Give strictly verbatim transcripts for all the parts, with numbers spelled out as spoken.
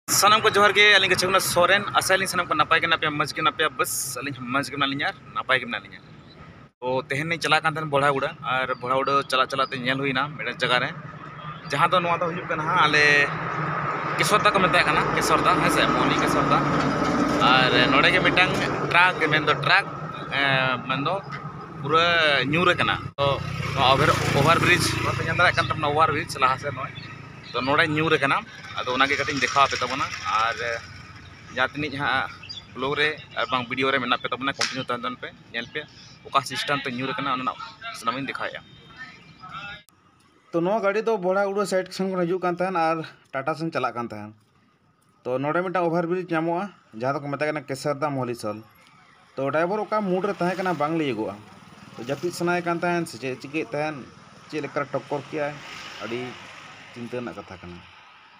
ᱥᱟᱱᱟᱢ ᱠᱚ ᱡᱚᱦᱟᱨ ᱜᱮ, ᱟᱹᱞᱤᱧ ᱜᱮ ᱪᱷᱮᱜᱩᱱᱟ ᱥᱚᱨᱮᱱ᱾ ᱟᱥᱟᱭᱟᱞᱤᱧ ᱥᱟᱱᱟᱢ ᱠᱚ ᱱᱟᱯᱟᱭ ᱜᱮ ᱢᱮᱱᱟᱜ ᱯᱮᱭᱟ, ᱢᱚᱡᱽ ᱜᱮ ᱢᱮᱱᱟᱜ ᱯᱮᱭᱟ᱾ ᱵᱟᱥ ᱟᱹᱞᱤᱧ ᱦᱚᱸ ᱢᱚᱡᱽ ᱜᱮ ᱢᱮᱱᱟᱜ ᱞᱤᱧᱟ ᱟᱨ ᱱᱟᱯᱟᱭ ᱜᱮ ᱢᱮᱱᱟᱜ ᱞᱤᱧᱟ᱾ ᱛᱚ ᱛᱮᱦᱮᱧ ᱞᱤᱧ ᱪᱟᱞᱟᱜ ᱠᱟᱱ ᱛᱟᱦᱮᱱ ᱵᱚᱲᱦᱟᱜᱩᱲᱟᱹ, ᱟᱨ ᱵᱚᱲᱦᱟᱜᱩᱲᱟᱹ ᱪᱟᱞᱟᱜ ᱪᱟᱞᱟᱜ ᱛᱮ ᱧᱮᱞ ᱦᱩᱭᱱᱟ ᱢᱤᱫᱴᱮᱱ ᱡᱟᱭᱜᱟ ᱨᱮ, ᱡᱟᱦᱟᱸ ᱫᱚ ᱱᱚᱣᱟ ᱫᱚ ᱦᱩᱭᱩᱜ ᱠᱟᱱᱟ ᱦᱟᱸᱜ ᱟᱞᱮ ᱠᱮᱥᱚᱨᱫᱟ ᱠᱚ ᱢᱮᱛᱟᱜ ᱠᱟᱱᱟ, ᱠᱮᱥᱚᱨᱫᱟ, ᱦᱮᱸ ᱥᱮ, ᱢᱚᱦᱞᱤ ᱠᱮᱥᱚᱨᱫᱟ᱾ ᱟᱨ ᱱᱚᱰᱮ ᱜᱮ ᱢᱤᱫᱴᱟᱝ ᱴᱨᱟᱠ, ᱢᱮᱱᱫᱚ ᱴᱨᱟᱠ, ᱮᱸ, ᱢᱮᱱᱫᱚ ᱯᱩᱨᱟᱹ ᱧᱩᱨ ᱟᱠᱟᱱᱟ᱾ ᱛᱚ ᱱᱚᱣᱟ ᱳᱵᱷᱟᱨ, ᱳᱵᱷᱟᱨ ᱵᱨᱤᱡᱽ, ᱱᱚᱣᱟ ᱯᱮ ᱧᱮᱞ ᱫᱟᱲᱮᱭᱟᱜ ᱠᱟᱱ ᱛᱟᱵᱚᱱᱟ, ᱳᱵᱷᱟᱨ ᱵᱨᱤᱡᱽ ᱞᱟᱦᱟ ᱥᱮᱫ ᱱᱚᱜᱼᱚᱭ᱾ ᱛᱚ ᱱᱚᱰᱮ ᱧᱩᱨ ᱟᱠᱟᱱᱟ, ᱟᱫᱚ ᱚᱱᱟᱜᱮ ᱠᱟᱹᱴᱤᱡ ᱤᱧ ᱫᱮᱠᱷᱟᱣ ᱟᱯᱮ ᱛᱟᱵᱚᱱᱟ᱾ ᱟᱨ ᱡᱟᱦᱟᱸ ᱛᱤᱱᱟᱹᱜ ᱦᱟᱸᱜ ᱵᱞᱚᱜ ᱨᱮ ᱟᱨ ᱵᱟᱝ ᱵᱷᱤᱰᱤᱭᱳ ᱨᱮ ᱢᱮᱱᱟᱜ ᱯᱮ ᱛᱟᱵᱚᱱᱟ, ᱠᱚᱱᱴᱤᱱᱤᱭᱩ ᱛᱟᱦᱮᱱ ᱛᱟᱵᱚᱱ ᱯᱮ, ᱧᱮᱞ ᱯᱮ ᱚᱠᱟ ᱥᱤᱥᱴᱮᱢ ᱛᱮ ᱧᱩᱨ ᱟᱠᱟᱱᱟ, ᱚᱱᱟ ᱨᱮᱱᱟᱜ ᱥᱟᱱᱟᱢ ᱤᱧ ᱫᱮᱠᱷᱟᱣᱮᱫᱼᱟ᱾ ᱛᱚ ᱱᱚᱣᱟ ᱜᱟᱹᱰᱤ ᱫᱚ ᱵᱚᱲᱦᱟᱜᱩᱲᱟᱹ ᱥᱟᱭᱤᱰ ᱥᱮᱱ ᱠᱷᱚᱱ ᱦᱤᱡᱩᱜ ᱠᱟᱱ ᱛᱟᱦᱮᱱ ᱟᱨ ᱴᱟᱴᱟ ᱥᱮᱱ ᱪᱟᱞᱟᱜ ᱠᱟᱱ ᱛᱟᱦᱮᱱ᱾ ᱛᱚ ᱱᱚᱰᱮ ᱢᱤᱫᱴᱟᱝ ᱳᱵᱷᱟᱨ ᱵᱨᱤᱡᱽ ᱧᱟᱢᱚᱜᱼᱟ, ᱡᱟᱦᱟᱸ ᱫᱚᱠᱚ ᱢᱮᱛᱟᱜ ᱠᱟᱱᱟ ᱠᱮᱥᱟᱨᱫᱟ ᱢᱚᱦᱞᱤᱥᱚᱞ᱾ ᱛᱚ ᱰᱨᱟᱭᱵᱷᱟᱨ ᱚᱠᱟ ᱢᱩᱰ ᱨᱮ ᱛᱟᱦᱮᱸ ᱠᱟᱱᱟ ᱵᱟᱝ ᱞᱟᱹᱭᱟᱹᱜᱚᱜᱼᱟ᱾ ᱛᱚ ᱡᱟᱹᱯᱤᱫ ᱥᱟᱱᱟᱭᱮ ᱠᱟᱱ ᱛᱟᱦᱮᱱ ᱥᱮ ᱪᱮᱫ ᱮ ᱪᱤᱠᱟᱹᱭᱮᱫ ᱛᱟᱦᱮᱱ, ᱪᱮᱫ ᱞᱮᱠᱟᱨᱮ ᱴᱚᱠᱠᱚᱨ ᱠᱮᱜᱼᱟᱭ, ᱟᱹᱰᱤ ᱪᱤᱱᱛᱟᱹ ᱨᱮᱱᱟᱜ ᱠᱟᱛᱷᱟ ᱠᱟᱱᱟ᱾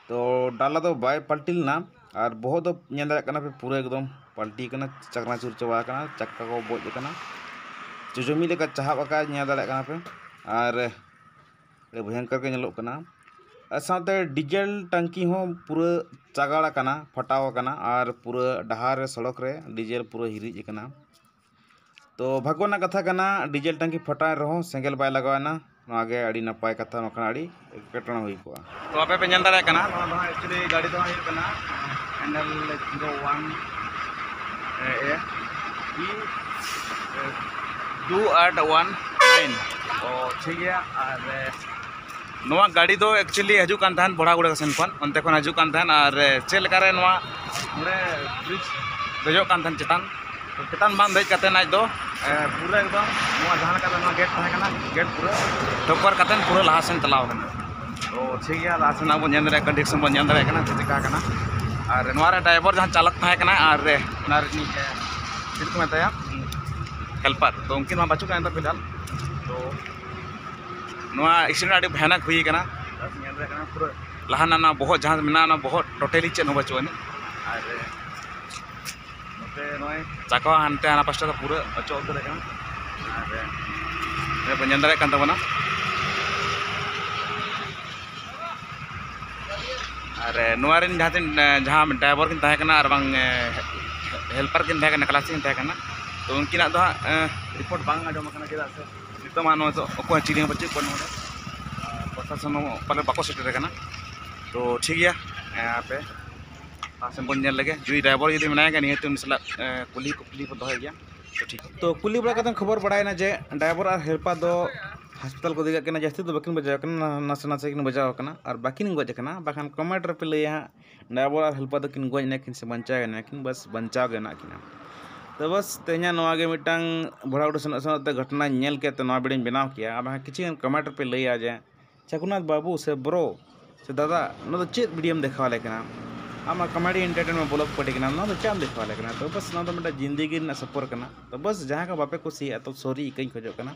ᱛᱚ ᱰᱟᱞᱟ ᱫᱚ ᱵᱟᱭ ᱯᱟᱞᱴᱤ ᱞᱮᱱᱟ, ᱟᱨ ᱵᱚᱦᱚᱜ ᱫᱚ ᱧᱮᱞ ᱫᱟᱲᱮᱭᱟᱜ ᱠᱟᱱᱟ ᱯᱮ ᱯᱩᱨᱟᱹ ᱮᱠᱫᱚᱢ ᱯᱟᱞᱴᱤ ᱠᱟᱱᱟ, ᱪᱟᱠᱱᱟᱪᱩᱨ ᱪᱟᱵᱟ ᱟᱠᱟᱱᱟ, ᱪᱟᱠᱟ ᱠᱚ ᱵᱚᱡ ᱟᱠᱟᱱᱟ, ᱪᱚᱡᱚᱢᱤ ᱞᱮᱠᱟ ᱪᱟᱦᱟᱵ ᱟᱠᱟᱫ ᱧᱮᱞ ᱫᱟᱲᱮᱭᱟᱜ ᱠᱟᱱᱟ ᱯᱮ᱾ ᱟᱨ ᱟᱹᱰᱤ ᱵᱷᱚᱭᱚᱝᱠᱚᱨ ᱜᱮ ᱧᱮᱞᱚᱜ ᱠᱟᱱᱟ᱾ ᱟᱨ ᱥᱟᱶᱛᱮ ᱰᱤᱡᱮᱞ ᱴᱟᱝᱠᱤ ᱦᱚᱸ ᱯᱩᱨᱟᱹ ᱪᱟᱜᱟᱲ ᱟᱠᱟᱱᱟ, ᱯᱷᱟᱴᱟᱣ ᱟᱠᱟᱱᱟ, ᱟᱨ ᱯᱩᱨᱟᱹ ᱰᱟᱦᱟᱨ ᱨᱮ, ᱥᱚᱲᱚᱠ ᱨᱮ ᱰᱤᱡᱮᱞ ᱯᱩᱨᱟᱹ ᱦᱤᱨᱤᱡ ᱟᱠᱟᱱᱟ᱾ ᱛᱚ ᱵᱷᱟᱜᱽᱜᱚ ᱨᱮᱱᱟᱜ ᱠᱟᱛᱷᱟ ᱠᱟᱱᱟ, ᱰᱤᱡᱮᱞ ᱴᱟᱝᱠᱤ ᱯᱷᱟᱴᱟᱣ ᱮᱱ ᱨᱮᱦᱚᱸ ᱥᱮᱸᱜᱮᱞ ᱵᱟᱭ ᱞᱟᱜᱟᱣ ᱮᱱᱟ᱾ ᱱᱚᱣᱟ ᱜᱮ ᱟᱹᱰᱤ ᱱᱟᱯᱟᱭ ᱠᱟᱛᱷᱟ, ᱵᱟᱝᱠᱷᱟᱱ ᱟᱹᱰᱤ ᱮᱴᱠᱮᱴᱚᱬᱮ ᱦᱩᱭ ᱠᱚᱜᱼᱟ᱾ ᱛᱚ ᱟᱯᱮ ᱯᱮ ᱧᱮᱞ ᱫᱟᱲᱮᱭᱟᱜ ᱠᱟᱱᱟ, ᱱᱚᱣᱟ ᱫᱚ ᱦᱟᱸᱜ actually ᱜᱟᱹᱰᱤ ᱫᱚ ᱦᱟᱸᱜ ᱦᱩᱭᱩᱜ ᱠᱟᱱᱟ N L zero one A P two eight one nine. ᱛᱚ ᱴᱷᱤᱠ ᱜᱮᱭᱟ, ᱟᱨ ᱱᱚᱣᱟ ᱜᱟᱹᱰᱤ ᱫᱚ actually ᱦᱤᱡᱩᱜ ᱠᱟᱱ ᱛᱟᱦᱮᱸᱱ ᱵᱚᱲᱦᱟᱜᱩᱲᱟᱹ ᱥᱮᱱ ᱠᱷᱚᱱ, ᱚᱱᱛᱮ ᱠᱷᱚᱱ ᱦᱤᱡᱩᱜ ᱠᱟᱱ ᱛᱟᱦᱮᱸᱱ᱾ ᱟᱨ ᱪᱮᱫ ᱞᱮᱠᱟᱨᱮ ᱱᱚᱣᱟ ᱱᱚᱰᱮ ᱵᱨᱤᱡᱽ ᱫᱮᱡᱚᱜ ᱠᱟᱱ ᱛᱟᱦᱮᱸᱱ ᱪᱮᱛᱟᱱ, ᱛᱚ ᱪᱮᱛᱟᱱ ᱵᱟᱝ ᱫᱮᱡ ᱠᱟᱛᱮ ᱟᱡ ᱫᱚ, ᱮ, ᱯᱩᱨᱟᱹ ᱮᱠᱫᱚᱢ ᱱᱚᱣᱟ ᱡᱟᱦᱟᱸ ᱞᱮᱠᱟ ᱫᱚ ᱱᱚᱣᱟ ᱜᱮᱴ ᱛᱟᱦᱮᱸ ᱠᱟᱱᱟ, ᱜᱮᱴ ᱯᱩᱨᱟᱹ ᱴᱷᱚᱠᱠᱚᱨ ᱠᱟᱛᱮ ᱯᱩᱨᱟᱹ ᱞᱟᱦᱟ ᱥᱮᱱ ᱪᱟᱞᱟᱣ ᱠᱟᱱᱟ᱾ ᱛᱚ ᱴᱷᱤᱠ ᱜᱮᱭᱟ, ᱞᱟᱦᱟ ᱥᱮᱱ ᱟᱵᱚ ᱧᱮᱞ ᱫᱟᱲᱮᱭᱟᱜ ᱠᱟᱱᱟ, ᱰᱤᱥᱠᱥᱚᱱ ᱵᱚᱱ ᱧᱮᱞ ᱫᱟᱲᱮᱭᱟᱜ ᱠᱟᱱᱟ ᱪᱮᱫ ᱪᱤᱠᱟ ᱠᱟᱱᱟ᱾ ᱟᱨ ᱱᱚᱣᱟ ᱨᱮ ᱰᱨᱟᱭᱵᱷᱟᱨ ᱡᱟᱦᱟᱸ ᱪᱟᱞᱚᱠ ᱛᱟᱦᱮᱸ ᱠᱟᱱᱟ, ᱟᱨ ᱚᱱᱟ ᱨᱤᱱᱤᱡ, ᱮ, ᱪᱮᱫ ᱠᱚ ᱢᱮᱛᱟᱭᱟ, ᱦᱮᱞᱯᱟᱨ, ᱛᱚ ᱩᱱᱠᱤᱱ ᱢᱟ ᱵᱟᱹᱪᱩᱜ ᱠᱤᱱᱟ ᱱᱤᱛᱚᱜ ᱯᱷᱤᱞᱦᱟᱞ᱾ ᱛᱚ ᱱᱚᱣᱟ ᱮᱠᱥᱤᱰᱮᱱᱴ ᱟᱹᱰᱤ ᱵᱷᱚᱭᱟᱱᱚᱠ ᱦᱩᱭ ᱠᱟᱱᱟ᱾ ᱧᱮᱞ ᱫᱟᱲᱮᱭᱟᱜ ᱠᱟᱱᱟ ᱯᱩᱨᱟᱹ ᱞᱟᱦᱟ ᱨᱮᱱᱟᱜ ᱚᱱᱟ ᱵᱚᱦᱚᱜ ᱡᱟᱦᱟᱸ ᱢᱮᱱᱟᱜᱼᱟ, ᱚᱱᱟ ᱵᱚᱦᱚᱜ ᱴᱳᱴᱟᱞᱤ ᱪᱮᱫ ᱦᱚᱸ ᱵᱟᱹᱪᱩᱜ ᱟᱹᱱᱤᱡ᱾ ᱟᱨ ᱱᱚᱛᱮ ᱱᱚᱜᱼᱚᱭ ᱪᱟᱠᱟ ᱦᱟᱱᱛᱮ ᱦᱟᱱᱟ ᱯᱟᱥᱴᱟ ᱫᱚ ᱯᱩᱨᱟᱹ ᱚᱪᱚᱜ ᱩᱛᱟᱹᱨ ᱟᱠᱟᱱᱟ᱾ ᱟᱨ ᱱᱚᱜᱼᱚᱭ ᱯᱮ ᱧᱮᱞ ᱫᱟᱲᱮᱭᱟᱜ ᱠᱟᱱ ᱛᱟᱵᱚᱱᱟ᱾ ᱟᱨ ᱱᱚᱣᱟ ᱨᱮᱱ ᱡᱟᱦᱟᱸ ᱛᱤᱱ ᱡᱟᱦᱟᱸ ᱰᱨᱟᱭᱵᱷᱟᱨ ᱠᱤᱱ ᱛᱟᱦᱮᱸ ᱠᱟᱱᱟ ᱟᱨ ᱵᱟᱝ ᱦᱮᱞᱯᱟᱨ ᱠᱤᱱ ᱛᱟᱦᱮᱸ ᱠᱟᱱᱟ, ᱠᱞᱟᱥᱤ ᱠᱤᱱ ᱛᱟᱦᱮᱸ ᱠᱟᱱᱟ, ᱛᱚ ᱩᱱᱠᱤᱱᱟᱜ ᱫᱚ ᱦᱟᱸᱜ ᱨᱤᱯᱳᱨᱴ ᱵᱟᱝ ᱟᱸᱡᱚᱢ ᱟᱠᱟᱱᱟ᱾ ᱪᱮᱫᱟᱜ ᱥᱮ ᱱᱤᱛᱚᱜ ᱢᱟ ᱱᱚᱣᱟ ᱫᱚ ᱚᱠᱚᱭ ᱦᱚᱸ ᱪᱤᱞᱤ ᱦᱚᱸ ᱵᱟᱹᱪᱩᱜ ᱠᱚᱣᱟ ᱱᱚᱰᱮ᱾ ᱯᱨᱚᱥᱟᱥᱚᱱ ᱦᱚᱸ ᱯᱟᱞᱮ ᱵᱟᱠᱚ ᱥᱮᱴᱮᱨ ᱟᱠᱟᱱᱟ᱾ ᱛᱚ ᱴᱷᱤᱠ ᱜᱮᱭᱟ, ᱦᱮᱸ, ᱟᱯᱮ ᱯᱟᱥᱮ ᱵᱚᱱ ᱧᱮᱞ ᱞᱮᱜᱮ᱾ ᱡᱩᱫᱤ ᱰᱨᱟᱭᱵᱷᱟᱨ ᱡᱩᱫᱤ ᱢᱮᱱᱟᱭ ᱜᱮ, ᱱᱤᱦᱟᱹᱛ ᱩᱱᱤ ᱥᱟᱞᱟᱜ ᱠᱩᱞᱤ ᱠᱩᱯᱞᱤ ᱵᱚ ᱫᱚᱦᱚᱭ ᱜᱮᱭᱟ᱾ ᱛᱚ ᱴᱷᱤᱠ, ᱛᱚ ᱠᱩᱞᱤ ᱵᱟᱲᱟ ᱠᱟᱛᱮ ᱠᱷᱚᱵᱚᱨ ᱵᱟᱲᱟᱭᱮᱱᱟ ᱡᱮ ᱰᱨᱟᱭᱵᱷᱟᱨ ᱟᱨ ᱦᱮᱞᱯᱟᱨ ᱫᱚ ᱦᱟᱥᱯᱟᱛᱟᱞ ᱠᱚ ᱤᱫᱤ ᱠᱟᱜ ᱠᱤᱱᱟ, ᱡᱟᱹᱥᱛᱤ ᱫᱚ ᱵᱟᱹᱠᱤᱱ ᱵᱟᱡᱟᱣ ᱠᱟᱱᱟ, ᱱᱟᱥᱮ ᱱᱟᱥᱮ ᱠᱤᱱ ᱵᱟᱡᱟᱣ ᱠᱟᱱᱟ ᱟᱨ ᱵᱟᱹᱠᱤᱱ ᱜᱚᱡ ᱠᱟᱱᱟ᱾ ᱵᱟᱠᱷᱟᱱ ᱠᱚᱢᱮᱱᱴ ᱨᱮᱯᱮ ᱞᱟᱹᱭᱟ ᱦᱟᱸᱜ, ᱰᱨᱟᱭᱵᱷᱟᱨ ᱟᱨ ᱦᱮᱞᱯᱟᱨ ᱫᱚᱠᱤᱱ ᱜᱚᱡ ᱮᱱᱟ ᱠᱤᱱ ᱥᱮ ᱵᱟᱧᱪᱟᱣ ᱮᱱᱟ ᱠᱤᱱ? ᱵᱟᱥ ᱵᱟᱧᱪᱟᱣ ᱜᱮ ᱢᱮᱱᱟᱜ ᱠᱤᱱᱟ᱾ ᱛᱚ ᱵᱟᱥ ᱛᱮᱦᱮᱧᱟᱜ ᱱᱚᱣᱟ ᱜᱮ ᱢᱤᱫᱴᱟᱝ ᱵᱷᱚᱲᱟ ᱩᱰᱩ ᱥᱮᱱᱚᱜ ᱥᱮᱱᱚᱜ ᱛᱮ ᱜᱷᱚᱴᱚᱱᱟᱧ ᱧᱮᱞ ᱠᱮᱫ ᱛᱮ ᱱᱚᱣᱟ ᱵᱷᱤᱰᱤᱭᱳᱧ ᱵᱮᱱᱟᱣ ᱠᱮᱜᱼᱟ᱾ ᱟᱨ ᱵᱟᱝ ᱠᱤᱪᱷᱩ ᱜᱟᱱ ᱠᱚᱢᱮᱱᱴ ᱨᱮᱯᱮ ᱞᱟᱹᱭᱟ ᱡᱮ ᱪᱟᱠᱩᱱᱟᱛᱷ ᱵᱟᱹᱵᱩ ᱥᱮ ᱵᱨᱳ ᱥᱮ ᱫᱟᱫᱟ, ᱱᱚᱣᱟ ᱫᱚ ᱪᱮᱫ ᱵᱷᱤᱰᱤᱭᱳᱢ ᱫᱮᱠᱷᱟᱣ ᱟᱞᱮ ᱠᱟᱱᱟ? ᱟᱢᱟᱜ ᱠᱚᱢᱮᱰᱤ ᱮᱱᱴᱟᱨᱴᱮᱱᱢᱮᱱᱴ ᱵᱞᱚᱜ ᱯᱟᱹᱴᱤ ᱠᱟᱱᱟ, ᱱᱚᱣᱟ ᱫᱚ ᱪᱮᱫ ᱮᱢ ᱫᱮᱠᱷᱟᱣ ᱟᱞᱮ ᱠᱟᱱᱟ? ᱛᱚ ᱵᱟᱥ ᱱᱚᱣᱟ ᱫᱚ ᱢᱤᱫᱴᱟᱝ ᱡᱤᱱᱫᱮᱜᱤ ᱨᱮᱱᱟᱜ ᱥᱚᱯᱷᱚᱨ ᱠᱟᱱᱟ᱾ ᱛᱚ ᱵᱟᱥ ᱡᱟᱦᱟᱸ ᱠᱚ ᱵᱟᱯᱮ ᱠᱩᱥᱤᱭᱟᱜᱼᱟ, ᱛᱚ ᱥᱚᱨᱤ ᱤᱠᱟᱹᱧ ᱠᱷᱚᱡᱚᱜ ᱠᱟᱱᱟ᱾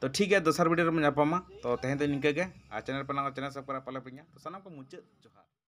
ᱛᱚ ᱴᱷᱤᱠ ᱜᱮᱭᱟ, ᱫᱚᱥᱟᱨ ᱵᱷᱤᱰᱤᱭᱳ ᱨᱮᱵᱚᱱ ᱧᱟᱯᱟᱢᱟ᱾ ᱛᱚ ᱛᱮᱦᱮᱧ ᱫᱚ ᱱᱤᱝᱠᱟᱹ ᱜᱮ, ᱟᱨ ᱪᱮᱱᱮᱞ ᱯᱮ ᱱᱟᱣᱟ, ᱪᱮᱱᱮᱞ ᱥᱟᱵᱥᱠᱨᱟᱭᱤᱵ ᱟᱞᱮ ᱯᱮ ᱧᱟ᱾ ᱛᱚ ᱥᱟᱱᱟᱢ ᱠᱚ ᱢᱩᱪᱟᱹᱫ ᱡᱚᱦᱟᱨ᱾